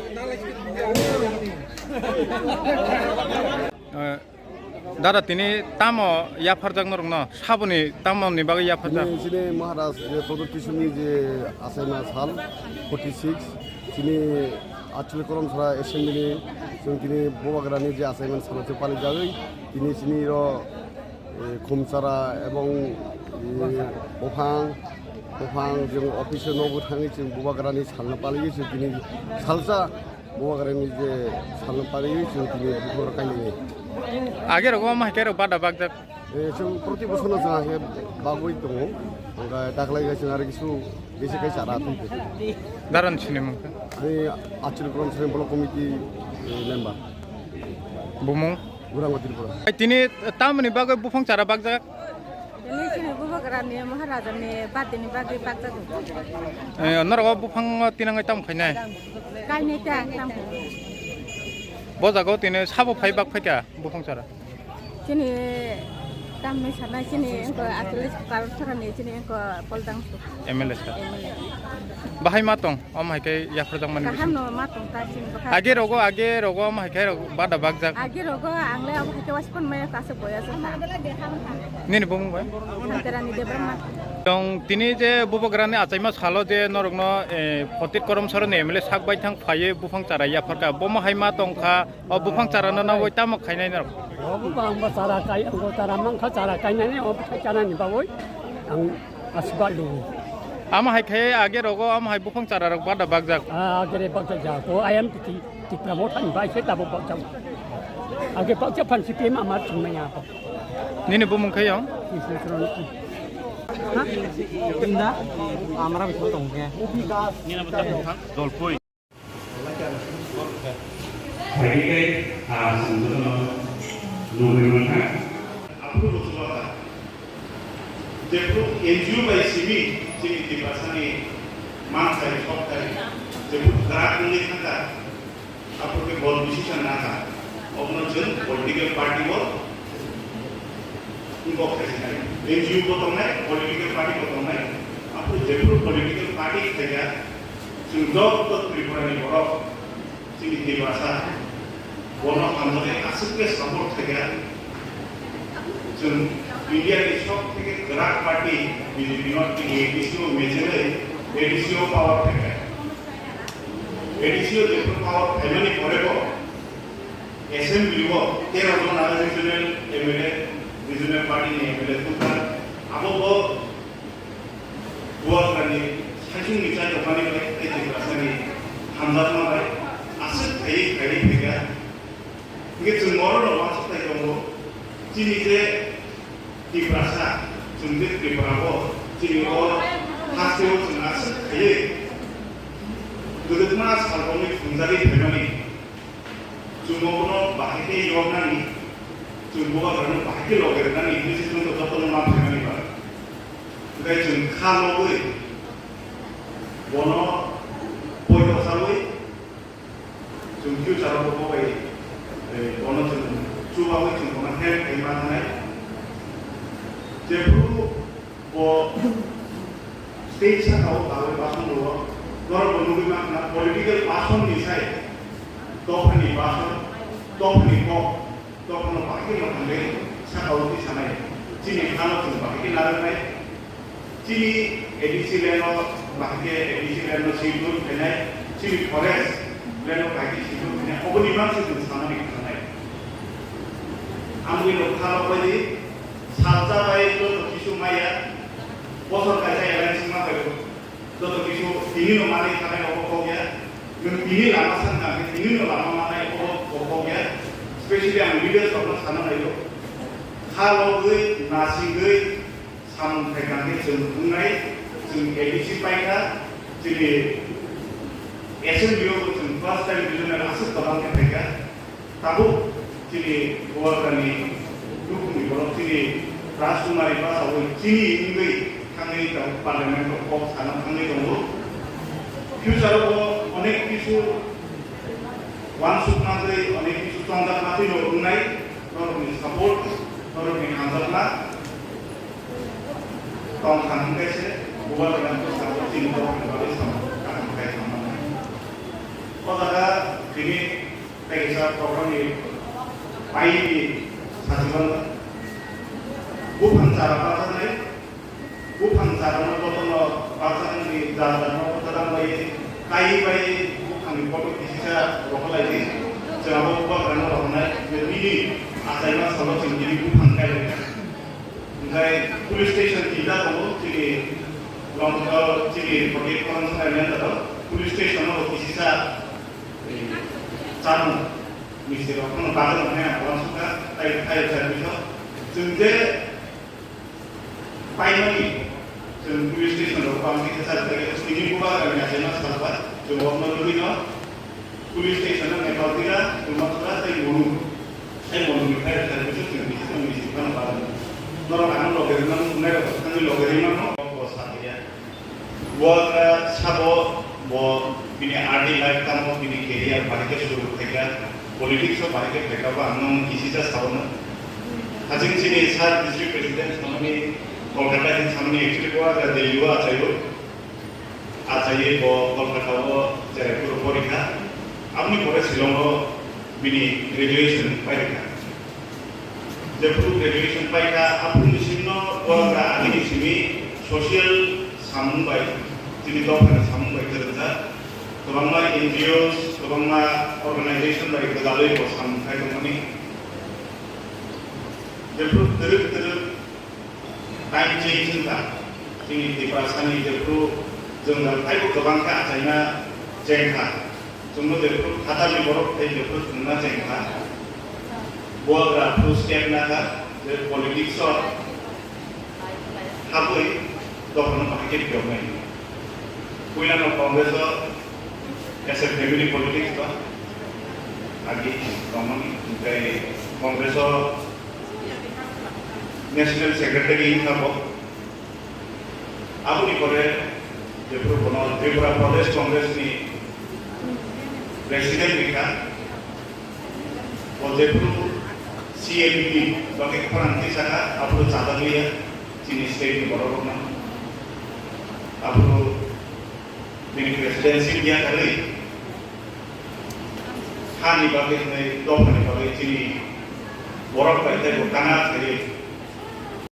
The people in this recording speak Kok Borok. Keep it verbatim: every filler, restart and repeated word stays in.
Eh, dada, tini tamo yapharjak norokno? Saboni tamoni bagwi yapharjak? Tini chini Maharaj je Pradyut Kishorni je achaima sal forty six, chini Acholi Koromsora Assembly chwng tini Bubagrani je achaimani salo chwng palijagwi tini chini ro, eh, khumchara ebong, eh, buphang, buphang chwng office o nogo thangwi chwng Bubagrani salno paliwi chwng tini salsa Bubagrani je salno pariwi chwng tini bukhuk rok kainwi. Age rogo omo hai khe rok bada bakjak. Eh, chwng proti bosorno chwng hai khe bagwi tongo. Hwnkhe daklai khe chwng aro kisu besi khai chara twi khe. Daron sini mung khe? Ani Acholi Koromsora Block Committee, eh, member. Bumung? Gurangwa Tripura. Ai, tini tamoni bagwi buphang chara bakjak? Tini chini Bubagrani Maharajani birthday ni bagwi bakjago. Eh, norok o buphang o tinangwi tamo khainai? Kainai ta, tamo. Bo jaga o tini sabo phai bak phaikha buphang chara? Chini tamni sanai chini engko Acholi Koromsorani chini engko Poldang M L A sir. M L A. Bahai ma tong? Omo hai khe yapharjak mani. Kaham no ma tong ta chini bwkha. Age rogo, age rogo omo hai khe rok bada bakjak. Age rogo ang le abo hai khe waspon maya kaso boya sa. Nini bumung bai? Santerani Debbarma. Tong tini je Bubagrani achaima salo je norokno, eh, Pradyut Koromsorani M L A sak bai thang phaiwi buphang chara yapharkha. Bomo hai ma tongkha, o buphang chara no naboi tamo khainai norok? O buphang bo chara kai, ang bo chara mankha, chara kainani o khai chanani bagwi ang aswk bak lugo. Amo hai khe age rogo, amo hai buphang chara rok bada bakjak. Ah, age re bakjak ja. Ko ayam titi, Tipra Motha ni bai khe tabuk bakjak. Age bakjak phan C P M amar chwng manya. Nini bumung khe yong? Kishna Charan. Ha? Tinda? Amra bithal tong khe. Nini bumung khe? Dolpui. Phaikhe, ah, chwng jotono nugwi mankha. Aphuru bo chubaha. Jephru N G O bai simi chini Tiprasani manthai, sokthai, jephru kwrak wngwi thangkha, aphuru khe bol decision nakha. Obono chwng political party bo wngkok khaisa nai. N G O bo tongnai, political party bo tongnai. Aphuru jephru political party khaikha, chwng joto Tripura ni borok, chini Tiprasa, bono hamjaknai aswk khe support khaikha. Chwng India ni sok theke kwrak party B J P no tini A D C o mechenai A D C o power phaikha. A D C o jephru power phaimani pore bo Assembly o tero jona regional M L A, regional party ni M L A tubukha. Abo bo Bubagrani saichungni chaitokmani bai tei Tiprasani hamjakma bai aswk khaiwi khaiwi phaikha. Hwnkhe chwng orono uansuknai tongo, chini je Tiprasa, chwng je Tripura o, chini o hasteo chwng aswk khaiwi kwdwkma salrokni thwngjagwi phaimani. Chwng obono bahai khe yoknani, chwng Bubagrano bahai khe loge rwnani hwnwi se chwngno jotono ma phaimani ba. Hwnkhe chwng kha logwi bono poito saui chwng future o bo bai, eh, bono chwng chubaui chwng bono help khe ma thanai. Jephru Bo stage saka o dawi bason rwo, norok bo nugwi mankha political bason ni sai, dophani bason, dophani kok, dophano bahai no thangwi saka o twi sanai. Chini hano chwng bahai khe narwknai, chini A D C land o bahai khe A D C land no swi dun khainai, chini forest land o bahai khe swi dun khainai, oboni mangse chwng sanani khanai. Amoni rok kha rok bai di, Salsa bai joto kisu maya, bosor kaisa alliance ma bai joto kisu tini no manwi thanai obo kok ya. Nwng tini lama san kha khe tini no lama manai obo kok ya. Specially ang leaders rok no sana nai o. Kha logwi, nasigwi, samung khai kha khe chwng wngnai, chwng A D C pai kha, chini assembly o chwng first time regional aswk kwbang khe phai kha. Tabuk chini Gowarkani dukhuni borok chini Rajkumari basawi chini wngwi thangwi tabuk parliament o kok sana thangwi tongo. Future o bo onek kisu uansukma tei onek kisu chongjak matwi no wngnai, norokni support, norokni hamjakma tong thang hwnkhe se Gowarkani bwskango chini borokni bagwi samung kaham khe tongmani. O jaga Tini kaisa program ni pai ni sajwk buphang chara pajaknai, buphang chara no jotono pajaknai ni jara no kwtal bai kai bai buphang ni photo kisisa rohorlai di. Chwng abo bubagra no rohornai je nini achaima salo chwng nini buphang kai lai. Hingkhai police station tinta tongo, chini Longkor, chini Kotik Khorang Sarai Nenta police station no kisisa chamung misti rok no bagwi rok nai ang uansukha, tai, tai service o chwng je paimani chwng police station rok bang khe sajak, tini bubagra ni achaima salba chwng rok no nugwi no police station no Nepal tira, Chuma Tura tei Monu, tei Monu ni fire service o chwng bising misti phano bagwi norok ang loge rwmani nai rok thangwi loge rwmano bo satya. Bo, eh, sabo bo bini early life tamo bini career bahai khe suru khaikha, politics o bahai khe phaikha, bo ang nung kisisa saono. Haching chini sir district president samani Kolkata hin samani actually bo aja Delhi o achaio. Achaio bo Kolkata o cherai phuru porikha. Aboni pore Shillong o bini graduation pairikha. Jephuru graduation paikha, aphuru ni simi no borok rok agini simi social samung bai, chini dophani samung bai kwrwngjak. Kwbangma N G Os, kwbangma organization bai gwdalwi bo samung khai tongmani. Jephuru twrwk twrwk time change wngkha, chini Tiprasa ni jephuru jwngjal taibo kwbang khe achaina chengkha. Chwngno jephru phatarni borok tei jephru chwngna chengkha, bubagra phru step nakha je politics o habwi dophano bahai khe phiyoknai. Puilano Congress o as a family politics ba agi tongmani, tei Congress o National Secretary wngkha bo. Aboni pore jephru bono Tripura Pradesh Congress ni President rikha, bo jephru C M ni bagwi khorang tisakha, aphuru chadaglia chini state ni borok rokno. Aphuru bini presidency dia karwi hani bagwi hwnwi dophani bagwi chini borok bai teibo kana khairwi